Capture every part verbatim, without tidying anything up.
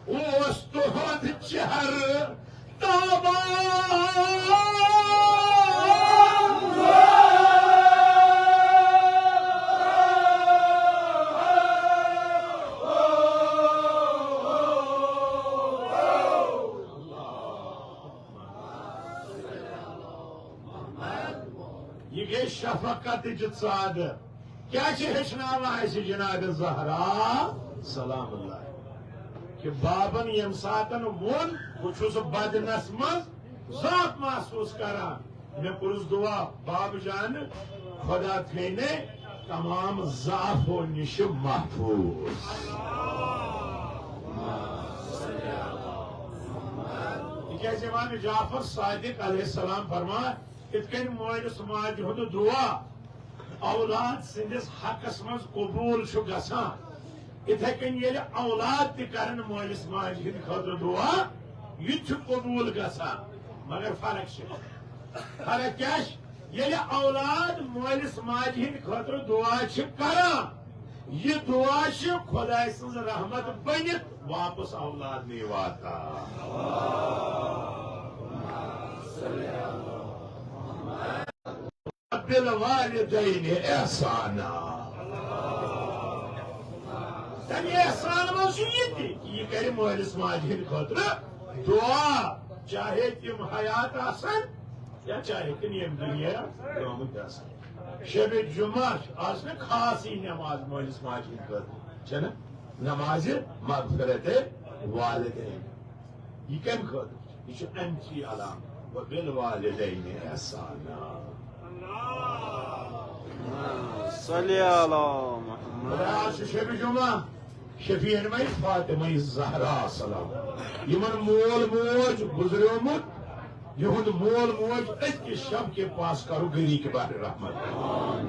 اوس تُہُنٛد چہرٕ تابان۔ یہِ گٔے شفقتٕچ ژادر۔ کیٛاہ چھِ ہیٚچھناوان اَسہِ جناب زہرا سلام اللہ؟ کہِ بابن ییٚمہِ ساتن ووٚن، بہٕ چھُس بدنس منٛز ضعف محسوس کران، مےٚ کوٚرُس دعا، بابہٕ جانہٕ، خدا تھٲینَے تمام ضعفو نِش محفوظ۔ تِکیٛازِ امام جعفر صادق علیہ السلام فرمان، یِتھ کٔنۍ مٲلِس ماجہِ ہُنٛد دُعا اولاد سٕنٛدِس حقس منٛز قبوٗل چھُ گژھان، یِتھے کٔنۍ ییٚلہِ اولاد تہِ کرن مٲلِس ماجہِ ہٕنٛدِ خٲطرٕ دُعا، یہِ تہِ چھُ قبوٗل گژھان۔ مگر فرق چھِ۔ فرق کیٛاہ چھِ؟ ییٚلہِ اولاد مٲلِس ماجہِ ہٕنٛدِ خٲطرٕ دُعا چھِ کران، یہِ دُعا چھِ خۄداے سٕنٛز رحمت بٔنِتھ واپس اولادنٕے واتان۔ بالوالدین احسانا۔ تمہِ احسان منٛز چھُ یہِ تہِ، یہِ کرِ مٲلِس ماجہِ ہٕنٛدِ خٲطرٕ دُعا، چاہے تِم حیات آسن یا چاہے تِم ییٚمہِ دُنیا گٲمٕتۍ آسن۔ شبِ جمعہ چھُ آز مےٚ خاصٕے نماز مٲلِس ماجہِ ہٕنٛدِ خٲطرٕ، چھَنہٕ؟ نمازِ مغفرت والدین۔ یہِ کَمہِ خٲطرٕ چھُ؟ یہِ چھُ اَمچی علامت۔ وبالوالدین احسانا۔ صلی علی محمد۔ خۄدایا، آز چھُ شبِ جمعہ، شفیع مے فاطمہ زہرا سلام۔ یِمن مول موج گُزریومُت، یِہُنٛد مول موج أزکہِ شب کے پاس کرو گری کے بحر رحمت۔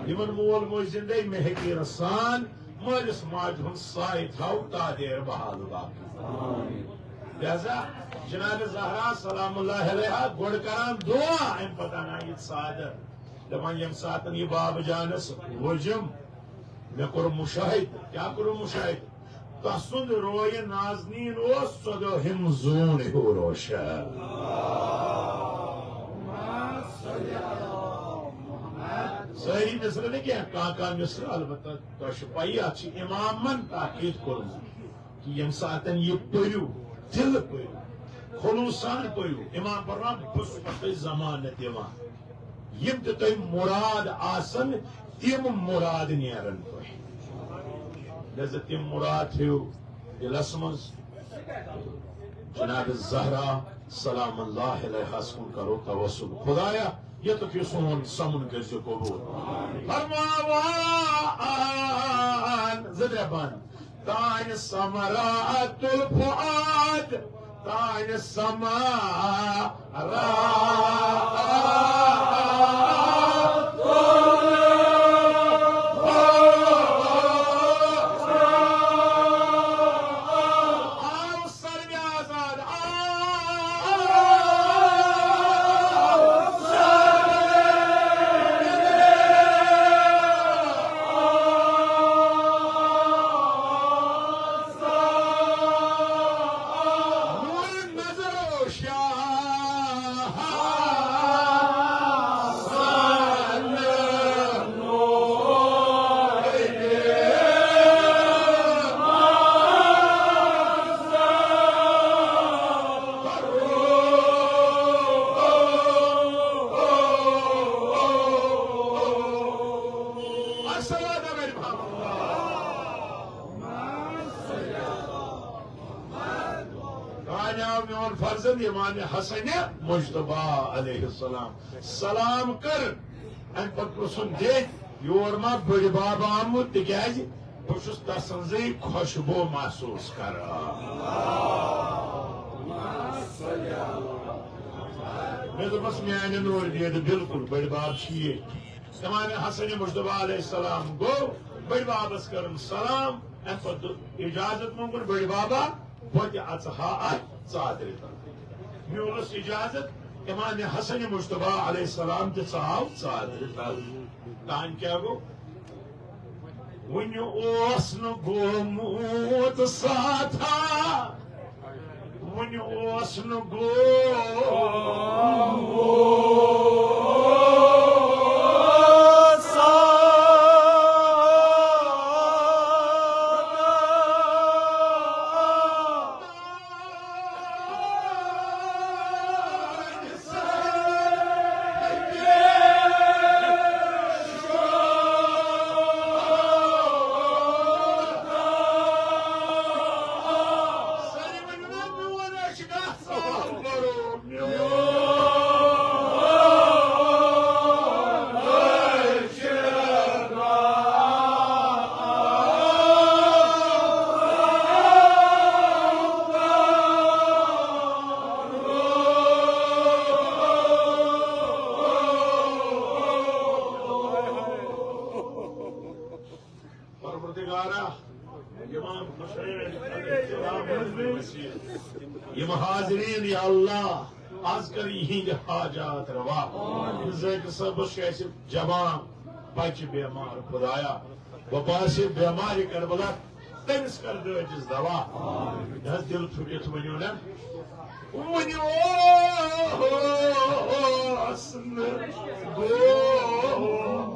یِمن مول موج زندے مہکیر سان مٲلِس ماجہِ ہُنٛد سایہِ تھاو تادیر بحال باقی۔ لہذا جناب زہرا سلام اللہ علیہا گۄڈٕ کران دعا، اَمہِ پتہٕ انان یہِ ژادر۔ دپان ییٚمہِ ساتن یہِ بابہٕ جانس ووٚجُم، مےٚ کوٚر مُشاہدٕ۔ کیٛاہ کوٚرُم مُشاہدٕ؟ تسُنٛد رویہِ نازنیٖن اوس، سۄ گوٚو ہِم زوٗن ہیوٗ روشن۔ سٲری مصرٕ نہٕ کینٛہہ، کانٛہہ کانٛہہ مصرٕ۔ البتہ تۄہہِ چھُ پَیی، اَتھ چھُ اِمامن تاکید کوٚرمُت کہِ ییٚمہِ ساتن یہِ پٔرِو، دِلہٕ پٔرِو، خلوٗص سان پٔرِو، اِمام فرمان، بہٕ چھُس پتہٕ تۄہہِ ضمانت دِوان۔ یِم تہِ تۄہہِ مُراد آسن، تِم مُراد نیرن تۄہہِ۔ لہذا تِم مُراد تھٲیِو دِلس منٛز۔ جناب زہرا سلام اللہ علیہس کُن کرو توسل۔ خدایا، ییٚتیُک یہِ سون سمُن کٔرزِ قبوٗل۔ فرماوان زٕ ترٛےٚ بند۔ تانۍ سمرات الفؤاد، تانۍ سمرات۔ آو سر مےٚ آزاد، آو سر مےٚ۔ کانہِ آو میون فرزند امام حسن مجتبیٰ علیہ السلام سلام کٔر۔ امہِ پتہٕ پرٛژھُن، دے یور ما بٔڑِ بب آمُت؟ تِکیازِ بہٕ چھُس تسٕنزٕے خۄشبو محسوس کران۔ مےٚ دوٚپمس، میانہِ نورِ دیدٕ، بالکل بٔڑِ بب چھِ ییٚتہِ۔ امام حسن مجتبیٰ علیہ السلام گوٚو، بٔڑِ ببس کٔرٕن سلام، امہِ پتہٕ دیُت اجازت منٛگُن، بٔڑِ ببا، بہٕ تہِ اژٕ ہا اتھ ژادرِ تل۔ میوٗلُس اجازت، امام حسن مجتبیٰ علیہ السلام تہِ ژاو ژادرِ تل۔ تانۍ کیٛاہ گوٚو؟ وُنہِ اوس نہٕ گوٚمُت ساتھا، نہٕ گوٚو۔ پروردگارا، امام حسین علیہ السلام، یِم حاضریٖن، یا اللہ، از کر یِہِنٛدۍ حاجات روا۔ زٲکِر صٲبس چھُ اَسہِ جوان بچہِ بٮ۪مار، خدایا، بہٕ باسہِ بٮ۪مارِ کربلا، تٔمِس کر دٲدِس دوا۔ یہِ حظ دِل پھُٹِتھ ؤنِو نا۔ ؤنِو اوس نہٕ گوٚو۔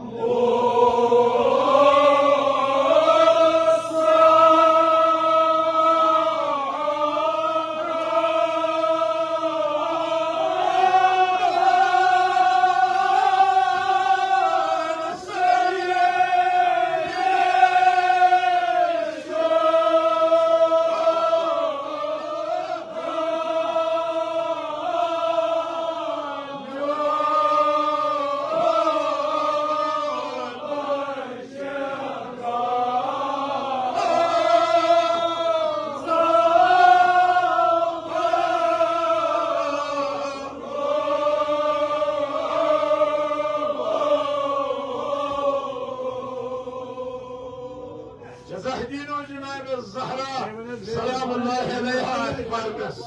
جزاہ دینو جناب الزہرا سلام اللہ علیہا اتھ پردس۔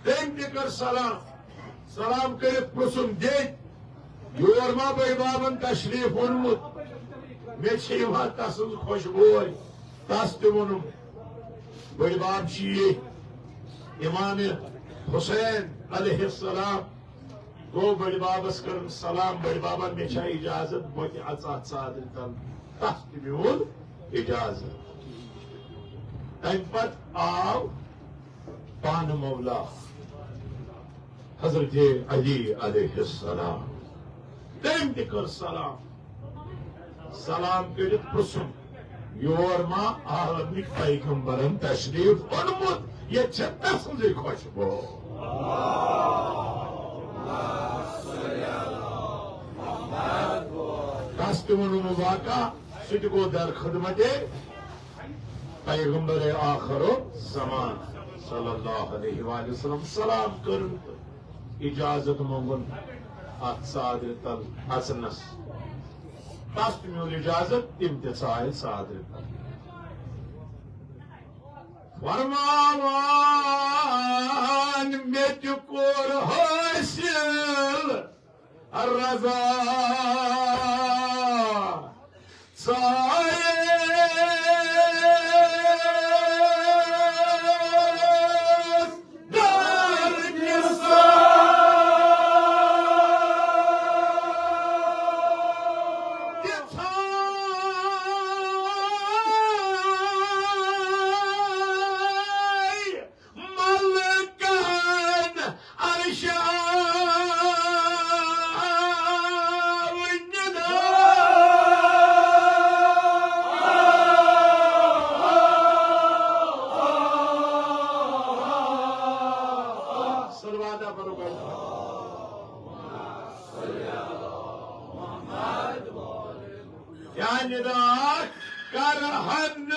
تٔمۍ تہِ کٔر سلام۔ سلام کٔرِتھ پرٛژھُم، "دٮ۪دۍ، یور ما بٔڈۍ بابن تشریف اوٚنمُت؟ مےٚ چھِ یِوان تسٕنز خوشبوے۔" تس تہِ ووٚنُم، "بٔڈۍ بب چھِ ییٚتھۍ، امام حسین علیہ السلام۔" گوٚو بٔڈۍ بابس کٔرٕن سلام، "بٔڈۍ بابا، مےٚ چھا اجازت بہٕ تہِ اژٕ اتھ ژادرِ تل؟" تس تہِ میوٗل اجازت۔ تمہِ پتہٕ آو پانہٕ مولا حضرت علی علیہ السلام۔ تٔمۍ تہِ کٔر سلام۔ سلام کٔرِتھ پرٛژھُن، "یور ما عالمٕکۍ پیغمبرن تشریف اوٚنمُت؟ ییٚتہِ چھےٚ تسٕنزٕے خوشبو؟" تس تہِ ووٚنُم واقعہ، سُہ تہِ گوٚو در خدمتے۔ پیغمبر آخر الزمان صلی اللہ علیہ وآلہ وسلم سلام کٔرٕن تہٕ اجازت مونگُن اتھ ژادرِ تل اژنس۔ تس تہِ میول اجازت، تِم تہِ ژایہِ ژادرِ تل۔ فرماوان مےٚ تہِ کوٚر حٲصِل رضا ژایَس در نثار۔ تِژھے ملکن عرشا ندا۔ صلوات پرو۔ یا ندا کرہن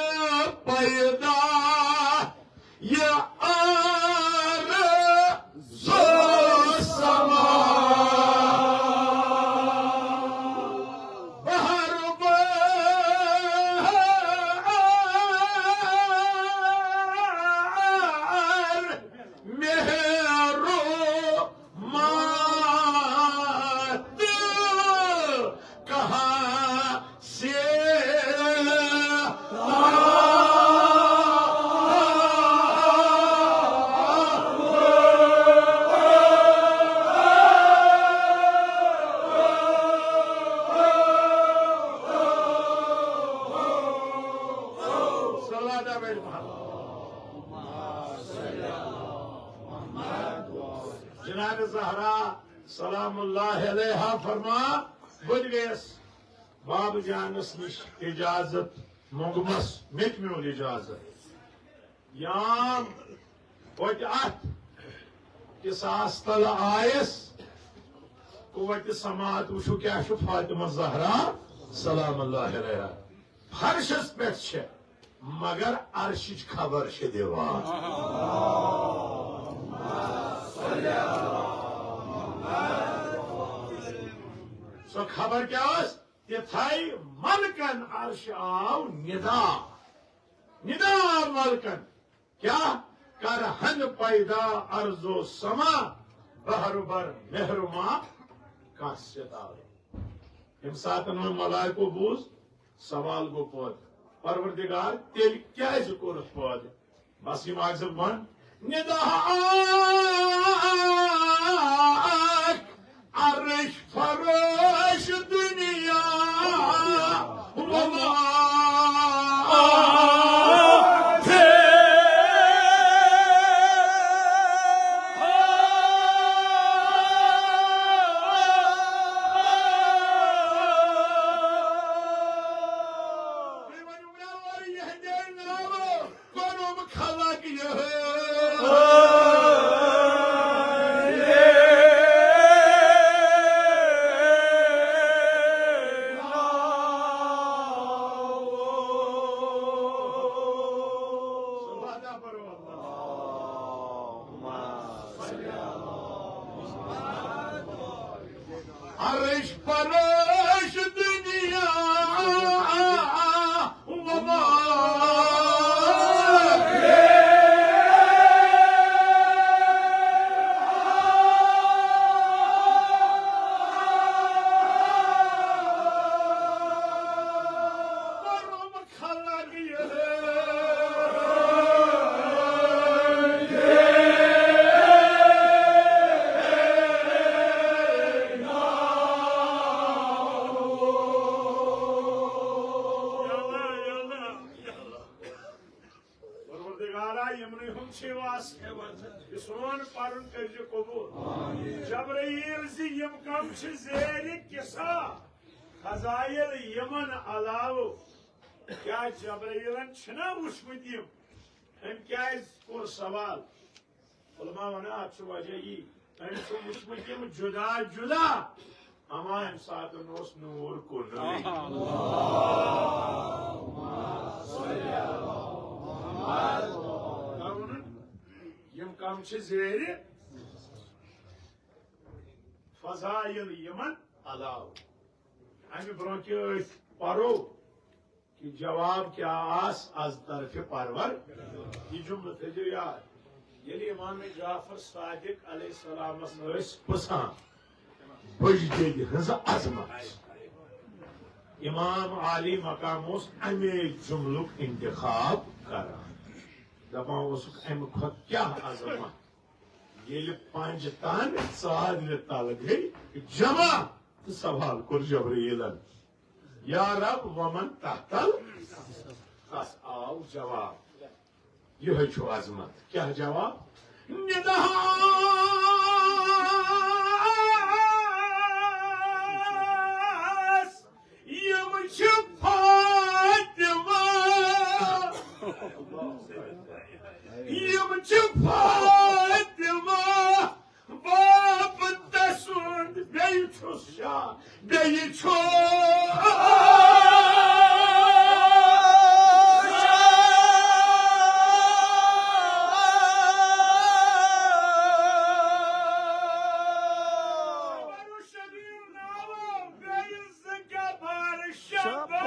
پیدا یہ آرزو سما۔ بہر بہر مہرو مات کہاں سے جناب زہرا سلام اللہ علیہا فرما، بہٕ تہِ گٔیَس بابہٕ جانَس نِش اجازت مۄنٛگمَس، مےٚ تہِ میوٗل اجازت۔ یام وتہِ اتھ قصاص تلہٕ آیس، وتہِ سماعت وٕچھو کیٛاہ چھُ فاطمہ زہرا سلام اللہ علیہا فرشس پٮ۪ٹھ چھےٚ، مگر عرشٕچ خبر چھِ دِوان۔ سۄ خبر کیٛاہ ٲس؟ تِتھے ملکن عرش آو ندا، ندا آو ملکن۔ کیا؟ کر ہن پیدا ارض و سما، بحر بر مہر ما کانٛہہ ستارٕ۔ ییٚمہِ ساتہٕ وۄنۍ ملائکو بوٗز، سوال گوٚو پٲدٕ، پروردگار، تیٚلہِ کیٛازِ کوٚرُتھ پٲدٕ؟ بس یِم اکھ زٕ وَن، ندا اکھ عرش فروش دنیا وما کوٚرُم خلق یہِ۔ عرش پرش دنیا وما خلق یہ۔ پروردگارا، یمنٕے ہُنٛد چھُے واسطہٕ۔ یہِ سون پرُن کٔرزِ قبول۔ جبرائیل زِ یِم کم چھِ زیرِ کسا خزائل یمن علاوٕ؟ کیٛاہ جبرائیلن چھِنہ وٕچھمٕتۍ یِم؟ أمۍ کیٛازِ کوٚر سوال؟ علماء ونان، اتھ چھُ وجہ یی، أمۍ چھُ وٕچھمٕتۍ یِم جدا جدا، اما امہِ ساتہٕ اوس نوٗر کُنُے۔ کیٛاہ ووٚنُن؟ یِم کم چھِ زیرِ فضائل یِمن علاوٕ۔ امہِ برونٛہہ کہِ أسۍ پرو، کہ جواب کیا آس از طرف پرور؟ یہ جملہ تھٲیزیو یاد۔ ییٚلہِ امام جعفر صادق علیہ السلامس ٲسۍ پرژھان بجدید ہٕنٛز عظمت، امام عالی مقام اوس امے جملک انتخاب کران، دپان اوسُکھ، امہِ کھۄتہٕ کیٛاہ عظمت؟ ییٚلہِ پنج تن ژادرِ تل گٔے جمع، تہٕ سوال کوٚر جبرائیلن، یا رب، ومن تحتل؟ تس آو جواب، یہے چھُ عظمت۔ کیٛاہ جواب؟ نداس یِم چھِ فاطمہ، یِم چھِ فاطمہ۔ باب تسُنٛد بیٚیہِ چھُس شاہ، بیٚیہِ چھُس شبیر ناوٕ، بیٚیہِ زٕ کیٛاہ بار شبہ۔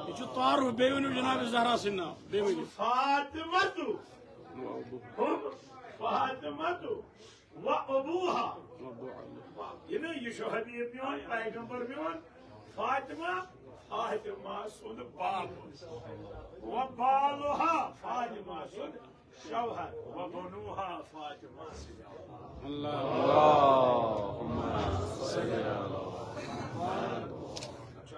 یہِ چھُ تعارُف، بیٚیہِ ؤنِو جناب زہرا سٕنٛدۍ ناو، بیٚیہِ ؤنِو۔ فاطمہ تُہ، ہُم فاطمہ تُہ۔ و ابوہا۔ یہِ نہٕ، یہِ چھُ حبیب میون، پیغمبر میون۔ فاطمہ، فاطمہ سُنٛد باب۔ و بالہا، فاطمہ سُنٛد شوہر وبنوها فاطمہ سید اللہ۔ اللہم صلی علی محمد۔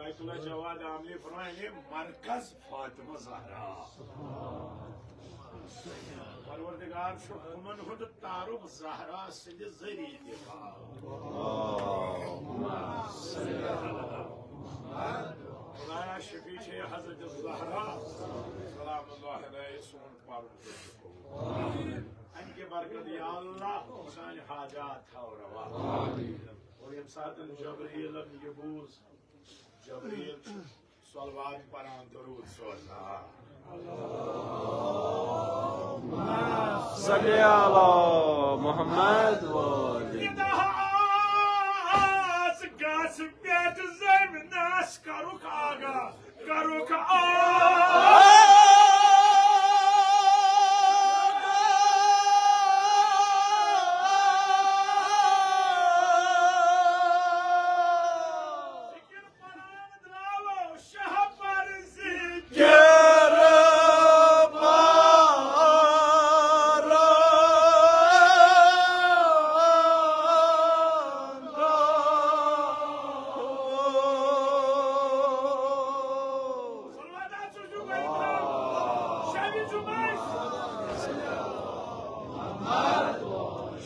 آیت اللہ جواد عاملی فرمائے، مرکز فاطمہ زہرا۔ پروردگار چھُ ہُمن ہُنٛد تعارف زہرا سٕنٛدِ ذٔریعہٕ دِوان۔ خدایا شفیع چھے حضرت زہرا سلام اللہ علیہ سون پرُن۔ امہِ کہِ برکت یا اللہ سانہِ حاجات تھاو روا۔ اور ییٚمہِ ساتہٕ جبرائیلن یہِ بوٗز، جبرائیل چھُ صلوات پران، درود سوزان۔ صلی علی محمد و آل۔ آز گژھ پٮ۪ٹھ زٔمۍ نس کرُکھ آغاز، کرُکھ آغاز۔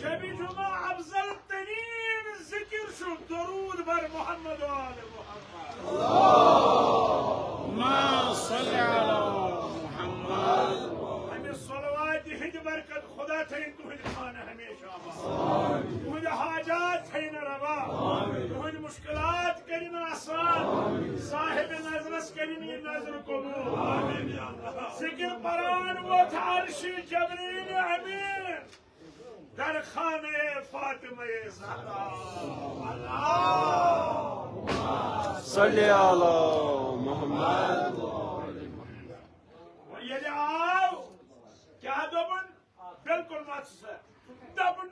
شبِ جمعہ افضل ترین ذکر چھُ درود بر محمد و آل محمد۔ اللہم صل علی محمد۔ امہِ صلواتِ ہٕنٛدِ برکت خدا تھٲیِن تُہٕنٛدِ خانہٕ ہمیشہ آباد۔ تُہٕنٛدِ حاجات تھٲیِن روا۔ تُہٕنٛدِ مشکلات کٔرِن آسان۔ صاحب نظرس کٔرِن یہِ نظر قبول۔ ذکر پران ووت عرشِ جبرائیل امین۔ در خانہ فاطمہ زہرا۔ صلی علی محمد۔ وۄنۍ ییٚلہِ آو، کیٛاہ دوٚپُن؟ بالکل مت سا۔ دوٚپُن،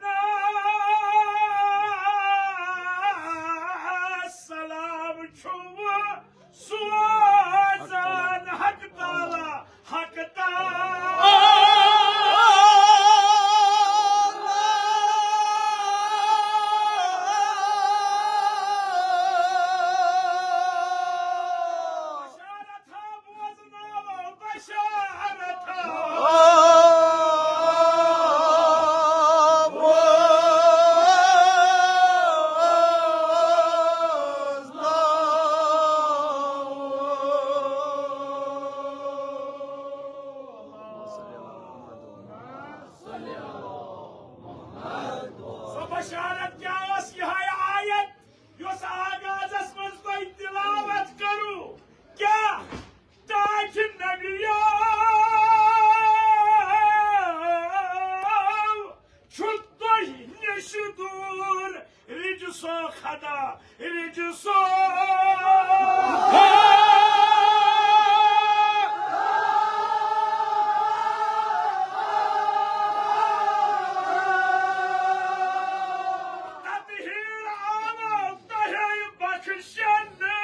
سلام چھُو سوزان حق تعالیٰ، حق تعالیٰ۔ بشارت ہا بوزناوو، بشارت ہا۔ سۄ بشارت کیٛاہ ٲس؟ یِہوٚے آیت یۄس آغازس منٛز تۄہہِ تلاوت کٔرٕو۔ کیٛاہ؟ تاکہِ نبیو چھُ تۄہہِ نِش دوٗر رجسو خطا، رجسو۔ تطہیر آو تۄہہِ بخشنہٕ۔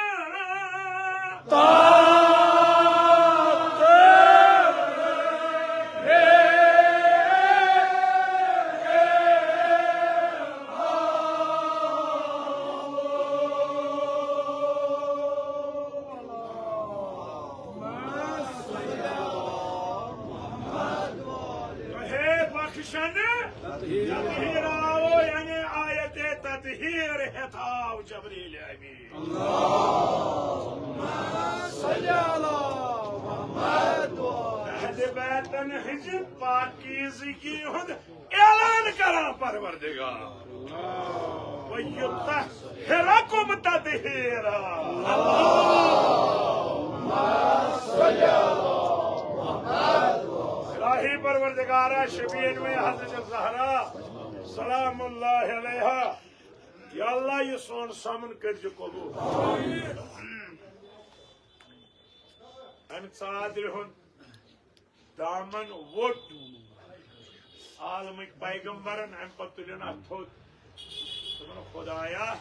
تۄہے بخشنہٕ تطہیر آو، یعنی آیت تطہیر ہٮ۪تھ آو جبرائیل امین۔ اہل بیتن ہٕنٛزِ پاکیزگی ہُنٛد اعلان کران پروردگار۔ وَيُطَهِّرَكُمْ تَطْهِيرًا۔ الٰهِ پروردگارا، شبیہ نوے حضرت زہرا سلام اللہ علیہا، یا اللہ، یہِ سون سمن کٔرزِ قبول۔ امہِ ژادرِ ہُنٛد دامن ووٚٹ عالمٕکۍ پیغمبرن، امہِ پتہٕ تُلِن اتھ تھوٚد۔ دوٚپُن، خدایا،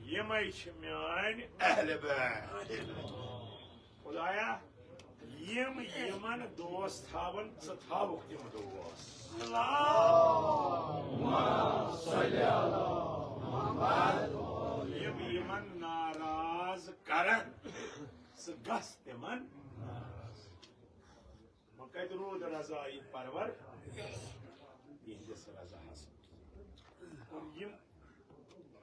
یِمے چھِ میٲنۍ اہل بیت۔ خدایا، یِم یِمن دوست تھاون، ژٕ تھاوکھ تِم دوست۔ یِم یِمن ناراض کرن، ژٕ گژھ تِمن ناراض۔ وۄنۍ کتہِ روٗد رضا یہِ پرور؟ یِہنٛدِس رضاہس۔ اور یِم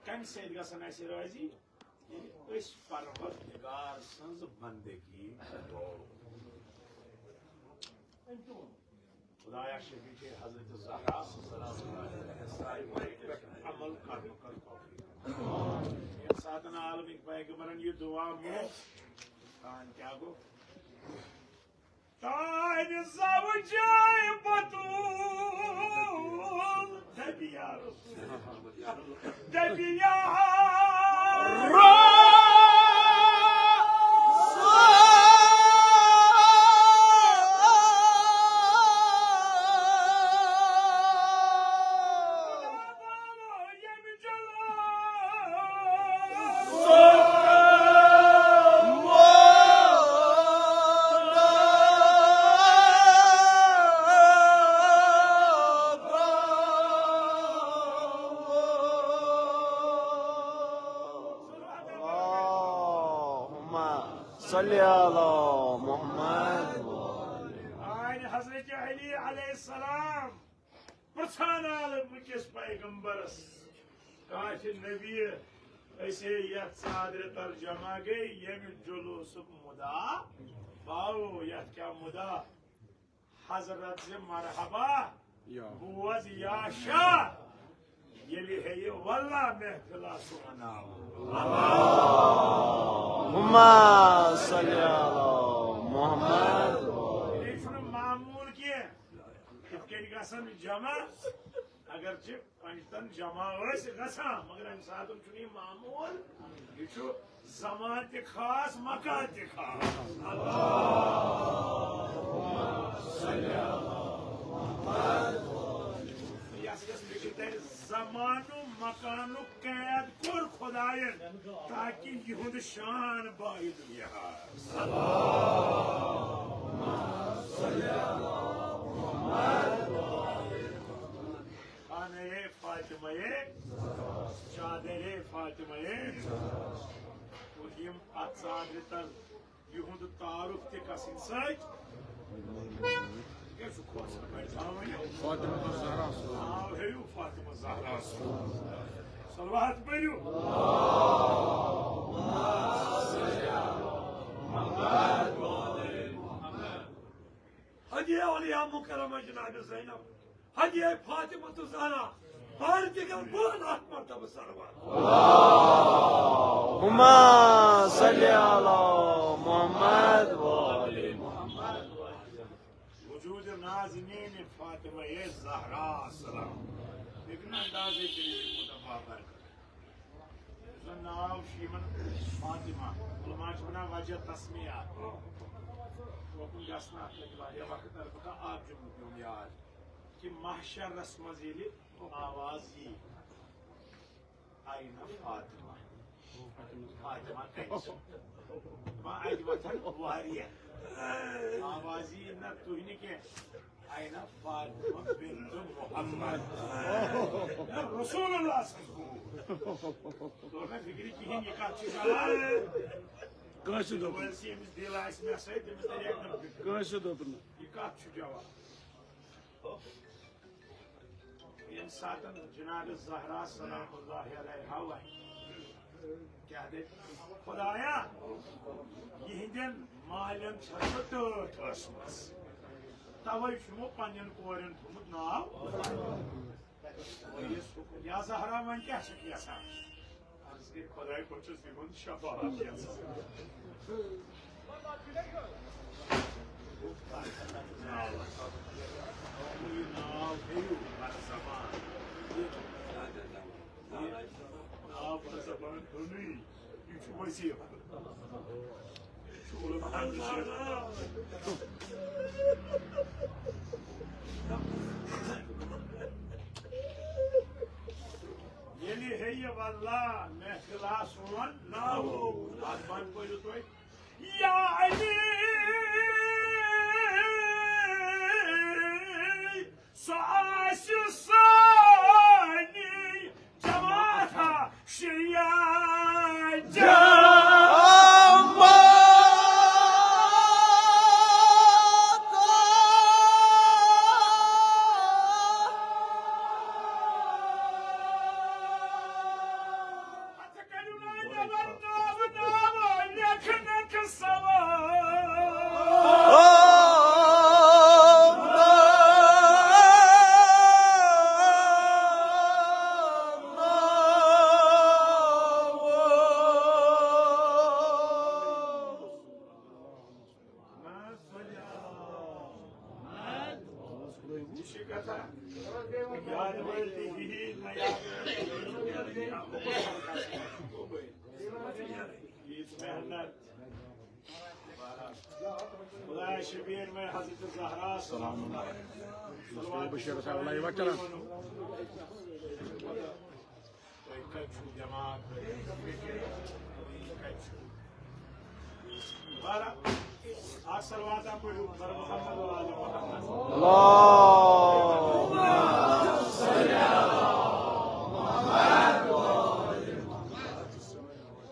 کمہِ سۭتۍ گژھن اسہِ رٲضی؟ ییٚلہِ أسۍ پروردگار سٕنٛز بندگی کرو۔ خدایا شفیع حضرت زہرا سلام اللہ علیہا پٮ۪ٹھ عمل کرنُک کر توفیق۔ ییٚمہِ ساتہٕ عالمٕکۍ پیغمبرن یہِ دعا مونگ، تان کیٛاہ گوٚو؟ تانہِ زوجے بتول دپیا رسول، دپیا اللهم صل على محمد۔ آن حضرت علی علیہ السلام پرژھان عالم کِس پیغمبرس، کافی نبی، أسے یتھ ژادرِ تل جمع گٔے، ییٚمہِ جلوسُک مُدا باو، یتھ کیٛاہ مُدا؟ حضرت زِ مرحبا، یا۔ بوز یا شاہ، ییٚلہِ ہے یہِ واللہ محفلہ سون آو۔ اللهم صل على محمد۔ یہِ چھُنہٕ معموٗل کینٛہہ، یِتھ کٔنۍ گژھن جمع، اگرچہِ پنجتن جمع ٲسۍ گژھان، مگر امہِ ساتہٕ چھُنہٕ یہِ معموٗل، یہِ چھُ زمان تہِ خاص، مکان تہِ خاص۔ اللهم صل على محمد۔ یس یس فکر ترِ، زمانہٕ مکانُک قید کوٚر خداین، تاکہ یِہُنٛد شان بایہِ دُنیاہس۔ اللهم صل على محمد۔ خانہ فاطمہ، چادر فاطمہ، اور یِم اتھ ژادرِ تل یِہُنٛد تعارُف تہِ گژھٕنۍ سۭتۍ۔ کیٛاہ چھُ کھوژان؟ بڑِ تھاوان یہِ۔ فاطمہ زہرا۔ ناو ہیٚیِو فاطمہ زہرا۔ صلوات پٔرِو۔ ہدیہ اولیاء مکرمہ جناب زینب، ہدیہ فاطمہ الزہرا، پردگار بولن اتھ مرتبہ صلوات۔ اللهم صل على محمد وآل محمد۔ وجود نازنین فاطمہ زہرا سلام۔ لیکن اندازے کٔرِو یہِ کوٗتاہ بابرکت۔ یُس زن ناو چھُ یِمن فاطمہ، علماء چھِ ونان وجہ تسمیہ۔ توکُن گژھنہٕ اتھ لگہِ واریاہ وقت، البتہ اکھ جملہٕ پیوٚم یاد کہِ محشرس منٛز ییٚلہِ آواز یی، "أين فاطمة؟" فاطمہ کتہِ چھِ؟ دپان اتہِ وۄتھن واریاہ۔ آواز یی نہ تُہۍ نہٕ کینٛہہ، "أين فاطمة بنت محمد؟" رسول اللہ سٕنٛز کوٗر۔ توٚر نہ فِکرِ کِہیٖنۍ، یہِ کَتھ چھِ کران؟ کٲنٛسہِ دوٚپُن۔ وٲلۍ سٕے ییٚمِس دِل آسہِ مےٚ سۭتۍ، تٔمِس تَرِ یَکدَم فِکرِ۔ کٲنٛسہِ دوٚپُن۔ یہِ کَتھ چھُ جواب؟ ییٚمہِ ساتَن جناب زہرا سلام اللہ علیہا وَنہِ، کیٛاہ دٔپۍ؟ خدایا، یِہِنٛدٮ۪ن مالٮ۪ن چھَس بہٕ ٹٲٹھ ٲسمٕژ، تَوَے چھُ یِمو پنٛنٮ۪ن کورٮ۪ن تھوٚومُت ناو۔ اور یہِ سُہ، یا زہرا، وۄنۍ کیٛاہ چھَکھ یَژھان؟ عرض گٔے، خۄداے بہٕ چھُس یِمَن شفاعت یَژھان۔ یہِ ناو ہیٚیِو بر زبان۔ یہِ ناو بر زبان دۄنُے۔ یہِ چھُ وظیفہٕ۔ یہِ چھُ علماء۔ ییٚلہِ ہے یہِ واللہ محفل آسون ناوو، اَتھ بند پٔرِو تُہۍ۔ یا علی، یہِ چھِ کتھا، یاد وٲلۍ تہِ یِہی نہ یاد وٲلۍ۔ ییٖژ محنت۔ خدایا شبیر میں حضرت زہرا سلام اللہ۔ بشیر صاحب، اللہ یہِ وۄنۍ چلان۔ تُہۍ کَتہِ چھِو دٮ۪ماغ؟ تُہۍ کَتہِ چھِو؟ بارہ، اکھ صلوات اکھ پٔرِو، بر محمد و آل محمد۔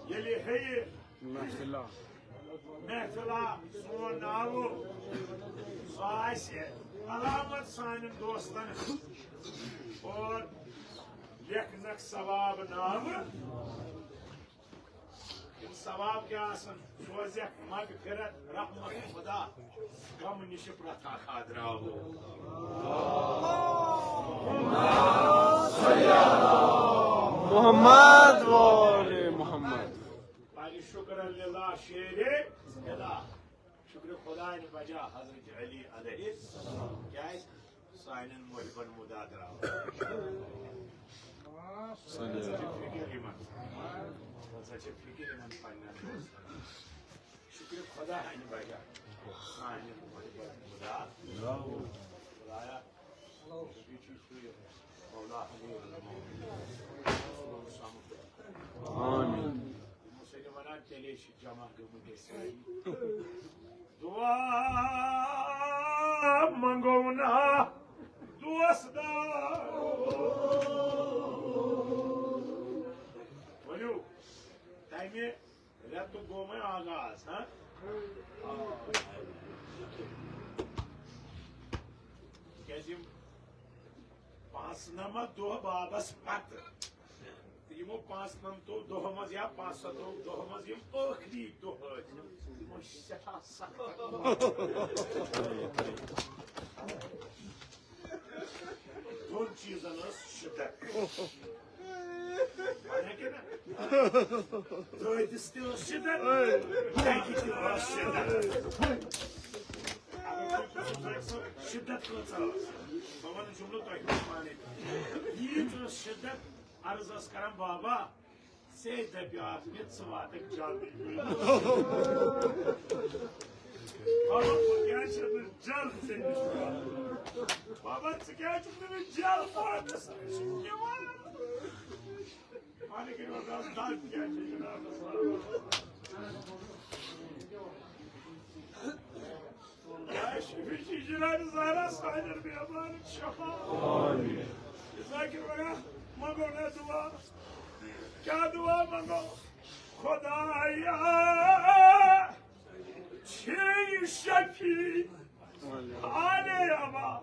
ییٚلہِ ہیٚیہِ محفلہ۔ محفلہ سون ناوٕ، سُہ آسہِ علامت سانٮ۪ن دوستن ہٕنٛز۔ اور لیکھنکھ ثواب ناوٕ۔ یِم ثواب کیٛاہ آسن؟ سوزٮ۪کھ مغفرت، رحمت خدا، غم نِش پرٛٮ۪تھ اکھ آدراوو۔ محمد وآل محمد۔ پَرِ شُکر للہ شیرِ الہ۔ شُکرِ خدایَن بجا حضرت علی علیہ السلام۔ کیٛازِ؟ سانٮ۪ن محبن مُدا درٛاو۔ صلی اللہ۔ فِکر یِمن۔ ہسا چھِ فِکر یِمن پننٮ۪ن دوستن۔ شُکرِ خدایَن بجا سانٮ۪ن محبن مُدا درٛاو۔ خدایا، یہِ چھُ سُے مولا علی المومنین۔ آمین۔ یِمو سۭتۍ وَنان، تیٚلے چھِ جمع گٔمٕتۍ أسۍ سٲری۔ دُعا منٛگو نا دوستو۔ ؤنِو، تَمہِ رٮ۪تہٕ گوٚو وۄنۍ آغاز، ہاں؟ تِکیٛازِ یِم پانٛژنَمَتھ دۄہ بابس پتہٕ، تہٕ یِمو پانٛژنَمتو دۄہو منٛز یا پانٛژستو دۄہو منٛز یِم ٲخری دۄہ ٲسۍ، تِم ٲسۍ سٮ۪ٹھاہ سخت۔ دۄن چیٖزن ٲس شِدت۔ وَنان کِنہٕ؟ دٲدِس تہِ ٲس شِدت، ٹٮ۪کہِ تہِ ٲس شِدت۔ اگر تُہۍ پرٛژھِو، شِدت کۭژاہ ٲس؟ بہٕ وَنہٕ جُملہٕ تۄہہِ پانَے۔ ییٖژ ٲس شِدت، عرض ٲس کران، بابا، ژےٚ دَپیٛاکھ مےٚ، ژٕ واتَکھ جلدی۔ بابا، بہٕ کیٛازِ چھَس نہٕ جلد ژےٚ نِش واتان؟ بابا، ژٕ کیٛازِ چھُکھ نہٕ مےٚ جلد واتنَس نِش نِوان؟ پانہٕ کٔرِو حظ دَگ کیٛاہ چھِ جنابَس وَنان؟ شفیع جناب زہرا سانٮ۪ن بیمارن شفا۔ ذاکر وَنان، منٛگو نا دُعا۔ کیٛاہ دُعا منٛگو؟ خدایا، چھے شفیع آلے اما۔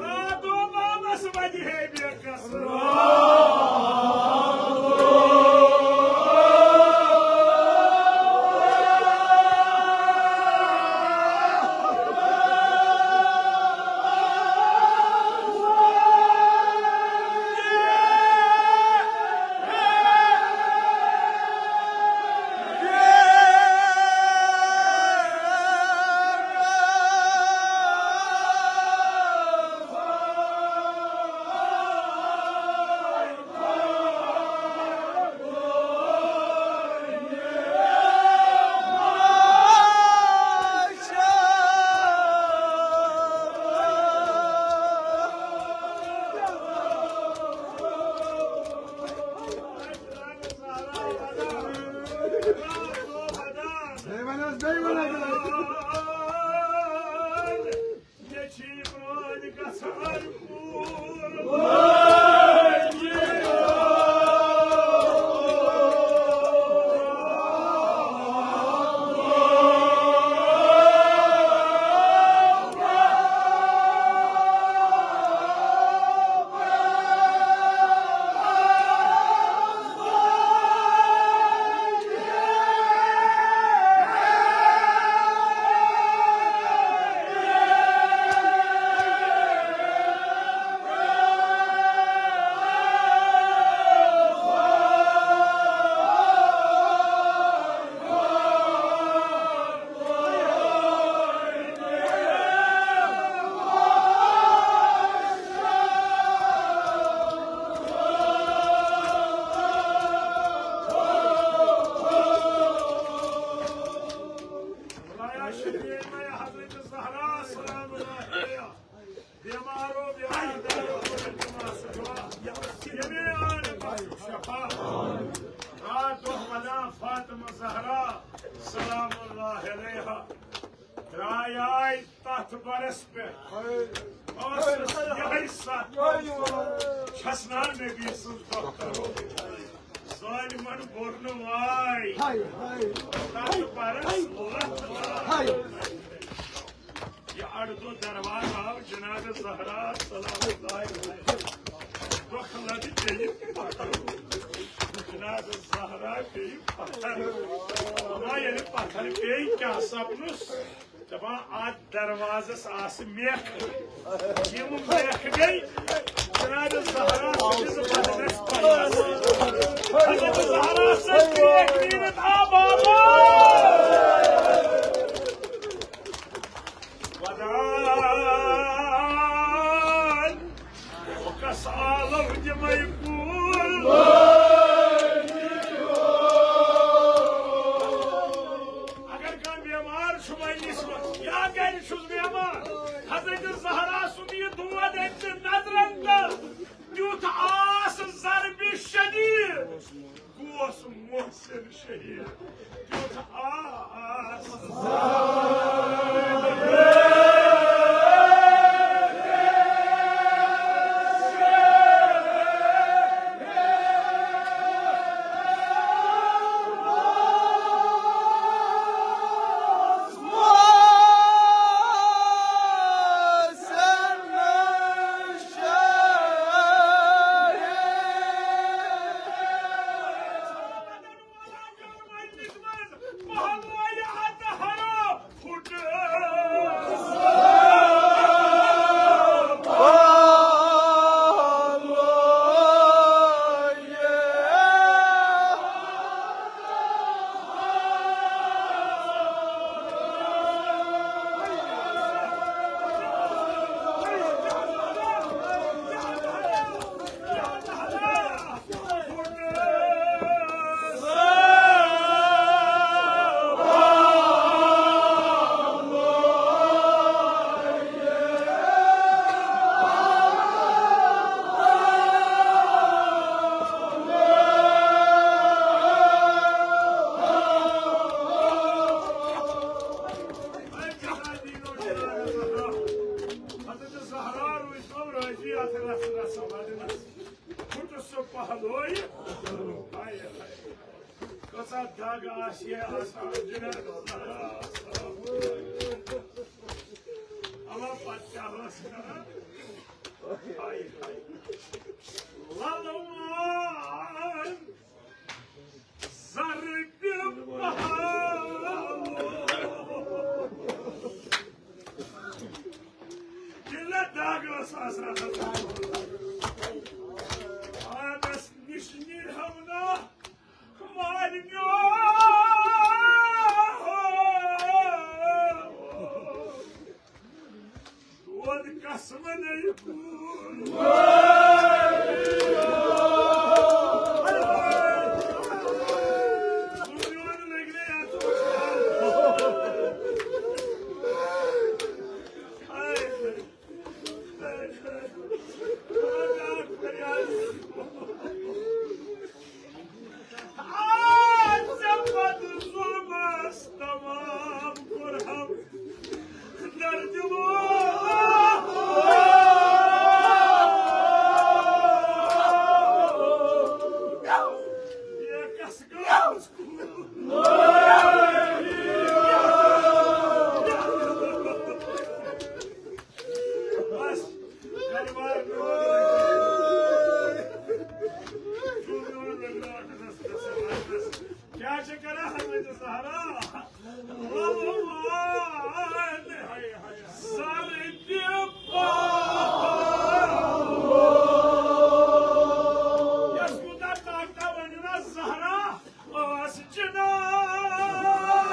راتو بابس ودِ ہے بے قصر۔ خدایا شفیع مے حضرت زہرا سلام اللہ علیہا۔ بیمارو بیمار دارو حضرت ما شفا۔ یمے آن بخش شفا۔ رات دۄہ ودان فاطمہ زہرا سلام اللہ علیہا۔ درٛاے آے تتھ برس پٮ۪ٹھ۔ ٲسٕس یِہوٚے ستھ۔ چھَس نا نبی سٕنٛز دۄختر۔ ظٲلمن بوٚر نہٕ واے۔ تتھ برس لتھ لاے۔ یہِ اڑٕ دۄہ دروازٕ آو جناب زہرا سلام اللہ علیہا۔ دۄکھٕ لدِ پیٚیہِ پتھر۔ جناب زہرا پیٚیہِ پتھر۔ اما ییٚلہِ پتھر پیٚیہِ کیٛاہ سپنُس؟ دپان اتھ دروازس آسہٕ میکھ۔ یِم میکھ گٔے جناب زہرا سٕنٛدِس بدنس پلس۔ حضرت زہرا سٕنٛز میکھ نیٖرِتھ آ بابا۔ ودان۔ وۄنۍ کس عالم دِمے کُل۔ اگر کانٛہہ بیمار چھُ مجلس منٛز یا گرِ چھُس بیمار، حضرت زہرا سُنٛد یہِ دود أمۍ سٕنٛدۍ نظرن تل، تیُتھ آس ضربِ شدید۔ گوس محسن شہید۔ تیُتھ آس۔ حضرت زہرا روٗزۍ تو رٲضی اَتھ رَژھ رَژھ وَدنَس۔ پھُٹُس سُہ پہلویہِ۔ ہاے ہاے۔ کۭژاہ دَگ آسہِ ہے آسان جناب زہرا۔ اَما پَتہٕ کیٛاہ ٲس کران؟ السلام علیکم۔ آ، ژےٚ پتہٕ ظُلمس تمام کوٚرہم دردِ لوٗکھ۔ یہِ کس گٔمٕژ کوٗر؟ بس، دربار میون۔ کیٛاہ چھِ کران حضرت زہرا؟ سر تہِ پاک۔ یس کوٗتاہ طاقتور ؤنِو نا زہرا، ٲس جناب۔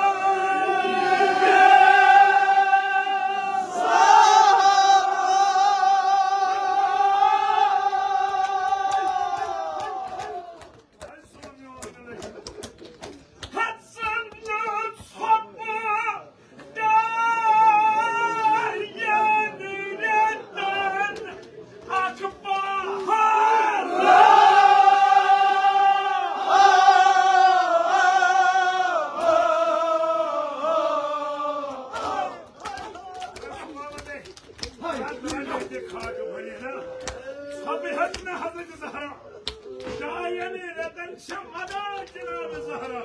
ژھۄپہٕ ہٮ۪تھ نہٕ حضرت زہرا۔ ڈاین رٮ۪تن چھِ ودان جناب زہرا۔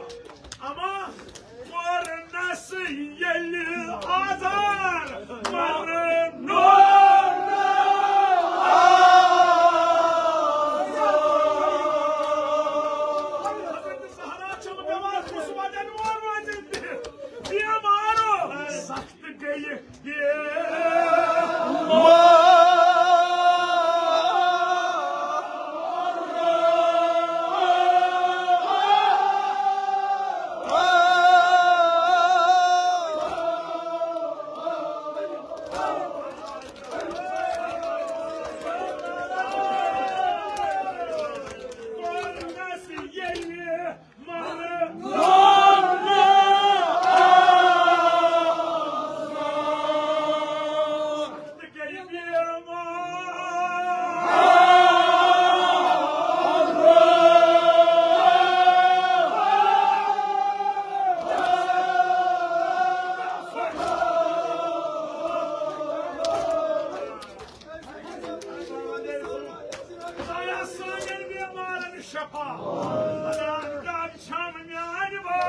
اما کوٚرنس ییٚلہِ آزار مرنُک۔ حضرت زہرا چھم بٮ۪مار، کُس ودن وول روزِ بٮ۪مارو۔ سخت گٔیہِ خدایا سانٮ۪ن بٮ۪مارن شفا۔ خدایا دگ چھم میانہِ باے۔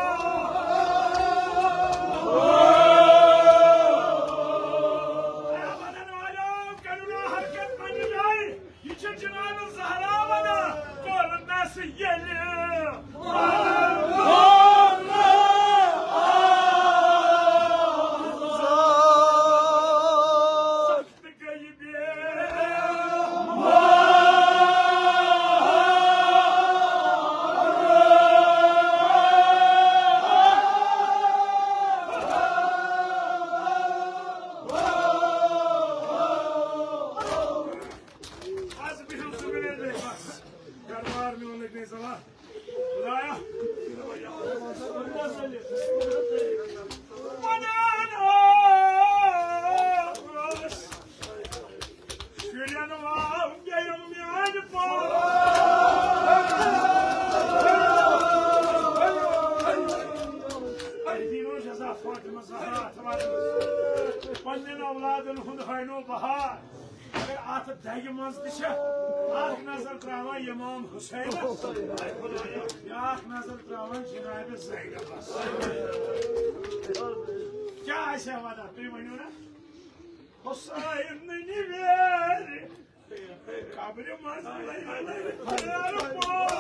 اے ودن والیو، کٔرِو نا حرکت پننہِ جایہِ۔ یہِ چھِ جناب زہرا ونان، کوٚرنس ییٚلہِ از بِہِو زُبیر بس۔ دربار میون لٔگۍ نَے زَوان۔ خدایا۔ ونان اوس۔ شُرٮ۪ن واو گٔیَم میٛانہِ پاو۔ اے دیٖنو جزا فاطمہ زہرا تھوڑا۔ پننٮ۪ن اولادن ہُنٛد ہٲینو بہار۔ مگر اتھ دگہِ منٛز تہِ چھِ اکھ نظر تراوان امام حسینس، بیاکھ نظر تراوان جناب زینبس۔ کیٛاہ آسہِ ہا وَنان؟ تُہۍ ؤنِو نا؟ حسین ننہِ ویرِ قبرِ منٛز لَرِ لَرِ پھیرٕ پوش۔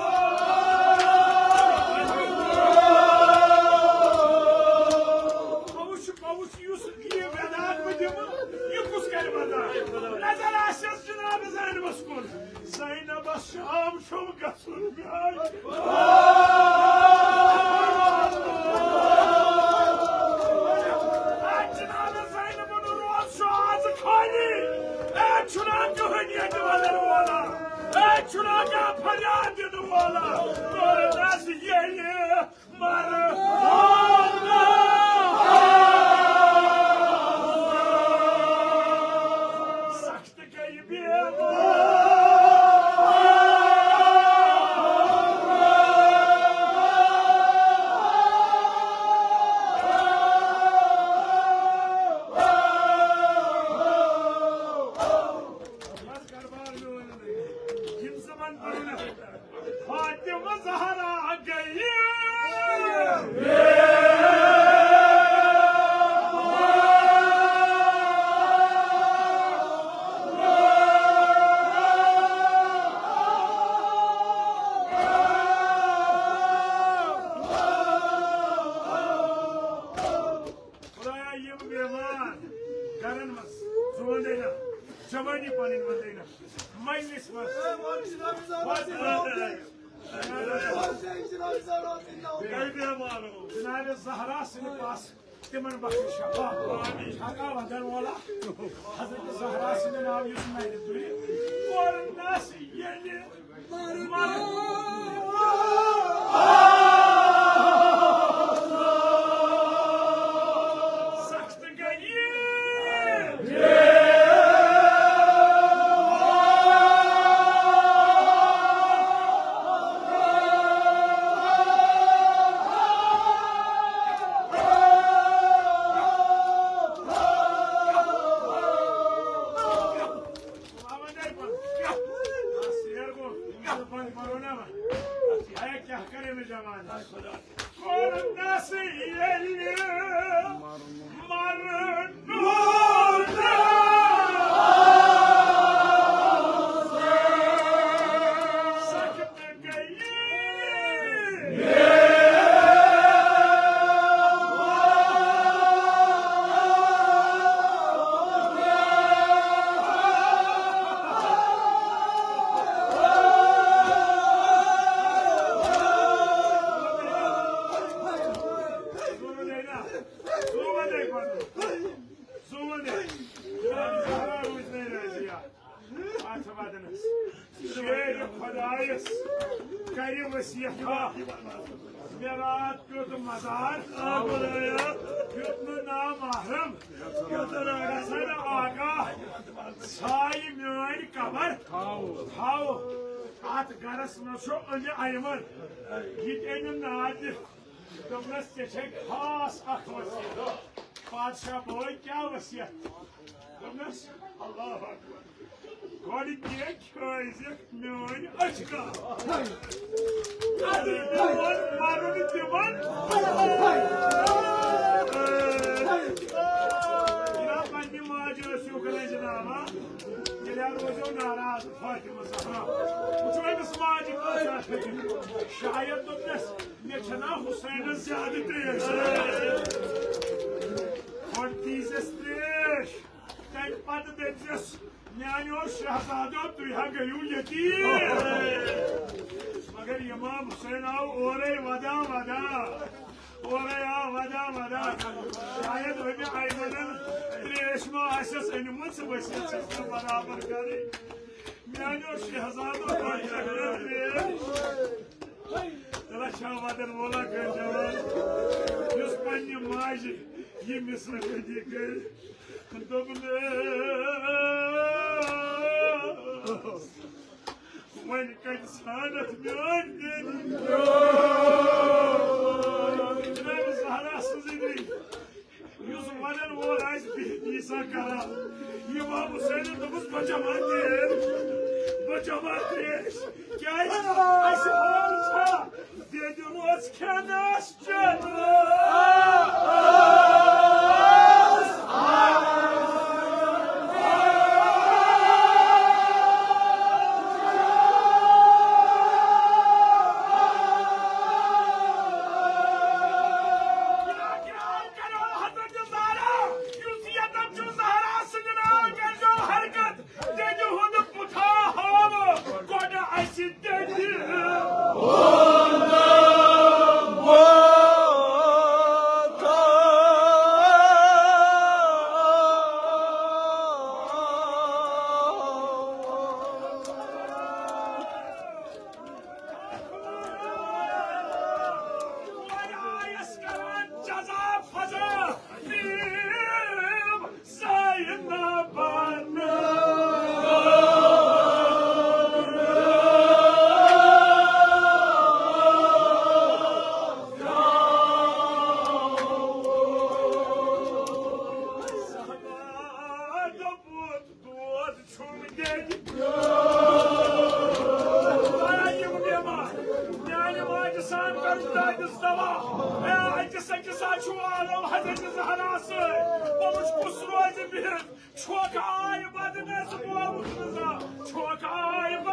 بہٕ وٕچھِ، بہٕ وٕچھِ یُس یہِ ویدان بہٕ دِمہٕ، یہِ کُس کرِ برداش؟ نظر آسٮ۪س جناب زینبس کُن۔ زینبس شام چھُم گژھُن میٛانہِ۔ آ، جناب زینبُن روز چھُ آز خٲلی۔ اے والا، تورنس ییٚلہِ مرٕ۔ سخت گٔیہِ بیمار۔ یِم زَن پَرن فاطمہ زہرا گٔیہِ۔ خدایا، یِم بیمار گرن منٛز، ژٕ وَندے نہ، جوانی پنٕنۍ وَندے نہ، مجلس منٛز۔ گٔے بیمار۔ جناب زہرا سٕنٛدِ پاس تِمن بخش شفا۔ حقا وَندن وولا۔ حضرت زہرا سٕنٛدِ ناو یُس مَرِ تُلہِ، کورنس ییٚلہِ بابا جائی پر۔ بس، یار کو، بند کرو نا۔ اے، کیا کرے میں جوان؟ کورنس ییٚلہِ مرنُک۔ زوٗن ہے، زوٗن ہے۔ جناب زہرا روٗز نہٕ رٲضِیا۔ اَتھ وَدنَس۔ شیرِ خۄدایَس کَرِ وصیت۔ مےٚ راتھ کیُتھ مزار۔ دیُت نہٕ نامحرم گژھن آگاہ۔ ژھایہِ میٲنۍ قبر۔ تھاو۔ اَتھ گرس منٛز چھُ أمہِ ایمن۔ یہِ تہِ أنِم نادِ۔ دوٚپنَس، "ژےٚ چھے خاص اکھ وصیت۔" بادشاہ بوے، "کیٛاہ وصیت؟" دوٚپنَس، "اللہ اکبر، گۄڈٕ کینٛہہ کھٲوزِ میٲنۍ أچھ کا۔" اَدٕ میون مَرُن تِمن۔ جناب، پننہِ ماجہِ ٲسِو کران جناب، ہا؟ تیٚلہِ ہا روزیو ناراض فاطمہ زہرا۔ وٕچھِو أمِس ماجہِ کۭژاہ فِکر۔ شاید دوٚپنَس، مےٚ چھَنا حسینَس زیادٕ ترٛیش۔ گۄڈٕ دیٖزٮ۪س ترٛیش، تَمہِ پَتہٕ دٔپۍزٮ۪س، "میٛانیو شہزادو، تُہۍ ہا گٔیِو یتیٖم۔" مگر امام حسین آو اورَے وَدان وَدان، اورَے آو وَدان وَدان۔ شاید أمۍ ایمنَن ترٛیش ما آسٮ۪س أنۍمٕژ، ؤسِتھ چھَس نہٕ برابر کَرٕنۍ۔ میٛانیو شہزادو، تۄہہِ چھَکھ نہ ترٛیش۔ رچھا وَدَن وولا کٔرۍ جوان، یُس پننہِ ماجہِ یہِ مِصرٕ ودی کٔرۍ۔ دوٚپنَس، "وۄنۍ کَتہِ ژھانڈَتھ میٲنۍ بیٚنہِ؟" جناب زہرا سٕنٛزٕے بیٚنہِ۔ یُس وَنَن وول آسہِ بِہِتھ یی سا کران۔ امام حسینَن دوٚپُس، "بہٕ چَمہٕ ہا ترٛیش، بہٕ چَمہٕ ہا ترٛیش۔ کیٛازِ اَسہِ حال چھا بیٚیہِ روز کھٮ۪نَس چٮ۪نَس؟" کرو حضرت زہرا، یُس ییٚتٮ۪تھ چھُ زہرا سٕنٛدِ ناوٕ کٔرۍزیو حرکت، دٮ۪دِ ہُنٛد پُٹھا ہاوٕ گۄڈٕ اَسہِ دٮ۪دِ۔ زہرا سۭتۍ، بہٕ وٕچھ کُس روزِ بِہِتھ۔ چھوکھ آے بدنس بولُن نہٕ زانٛہہ، چھوکھ آے